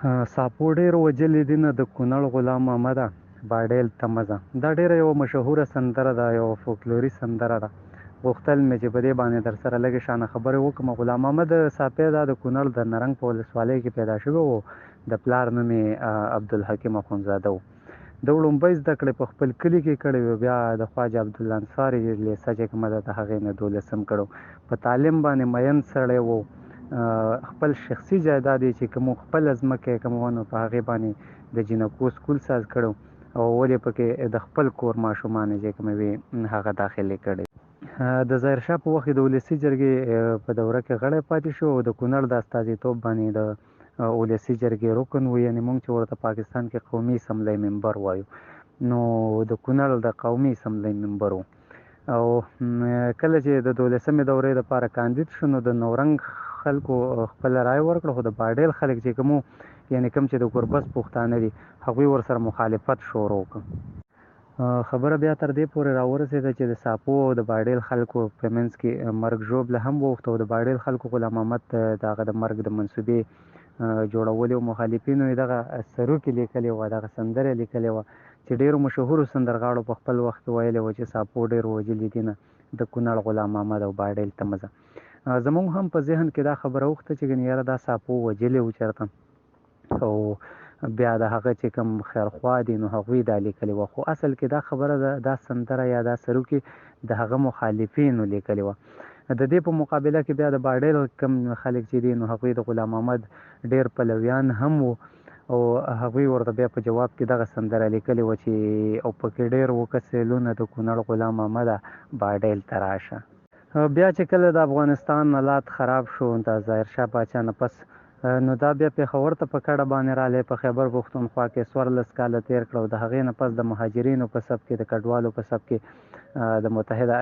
ساپو ډېر وژلي دینه د کونړ غلام محمده باډیل ته مه ځه. دا ډېره یوه مشهوره سندره ده، یوه فوکلوري سندره ده. غوښتل مې چې په دې باندې درسره لږې شانه خبرې وکړم. غلام محمد ساپی دا د کونړ د نرنګ په ولسوالۍ کې پیدا شوی و. د پلار نوم یې عبدالحکیم اخندزاده و. ده وړومبۍ زده کړې په خپل کلي کې کړې وې، بیا د خواجه عبدالله انصاري لیسه چې کومه ده د هغې نه دولسم کړو. په تعلیم باندې مین سړی و. خپل شخصي جایداد یې چې کوم خپله ځمکه یې کومه وه نو په هغې باندې د جینکو سکول ساز کړو او اول یې پکې د خپل کور ماشومانې چې کومې وې هغه داخلې کړې. د ظاهر شاه په وخت کې د ولسي جرګې په دوره کې غړی پاتې شو او د کونړ د استازیتوب باندې د ولسي جرګې رکن و، یعنې مونږ چې ورته پاکستان کې قومي اسمبلۍ ممبر وایو نو د کونړ د قومي اسمبلۍ ممبر و. او کله چې د دولسمې دورې لپاره کاندید شو نو د نورنګ خلکو خپله رایه ورکړه، خو د باډیل خلک چې کوم وو، یعنې کوم چې د ګربز پښتانه دي، هغوی ورسره مخالفت شروع کړ. خبره بیا تر دې پورې راورسېده چې د ساپو او د باډیل خلکو په منځ کې مرګ ژوبله هم واوښته او د باډیل خلکو غلام محمد ته د هغه د مرګ د منصوبې جوړولې او مخالفینو یې دغه سروکې لیکلې وه، دغه سندره لیکلې وه چې ډېرو مشهورو سندرغاړو په خپل وخت کې ویلې وه چې ساپو ډېر وژلي دینه د کونړ غلام محمد او باډیل ته مه ځه. زموږ هم په ذهن کې دا خبره وخته چې ګنې یاره دا ساپو وژلي وو چېرته او بیا د هغه چې کوم خیرخوا دي نو هغوی دا لیکلې وه، خو اصل کې دا خبره ده دا سندره یا دا سروکې د هغه مخالفینو لیکلې وه. د دې په مقابله کې بیا د باډیل کوم خلک چې دي نو هغوی د غلام محمد ډېر پلویان هم وو او هغوی ورته بیا په جواب کې دغه سندره لیکلې وه چې او پکې ډېر وکه سیلونه د کونړ غلام محمده باډیل ته راشه. بیا چې کله د افغانستان حالات خراب شو د ظاهر شاه پاچا نه پس نو دا بیا پېښور ته په کډه باندې رالی، په خیبر پښتونخوا کې 14 کاله تېر کړه او د هغې نه پس د مهاجرینو په صف کې، د کډوالو په صف کې د متحده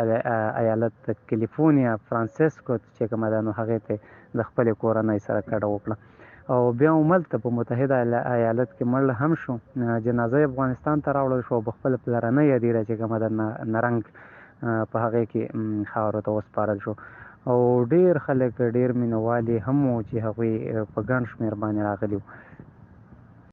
ایالت د کلیفورنیا فرانسیسکو چې کومه ده نو هغې ته د خپلې کورنۍ سره کډه وکړه او بیا هملته په متحده ایالت کې مړ هم شو. جنازه یې افغانستان ته راوړل شوه او په خپله پلرنۍ هدیره چې کومه ده نرنګ په هغې کې خاورو ته وسپارل شو او ډېر خلک، ډېر مینوال یې هم وو چې هغوی په ګڼ شمېر باندې راغلي وو.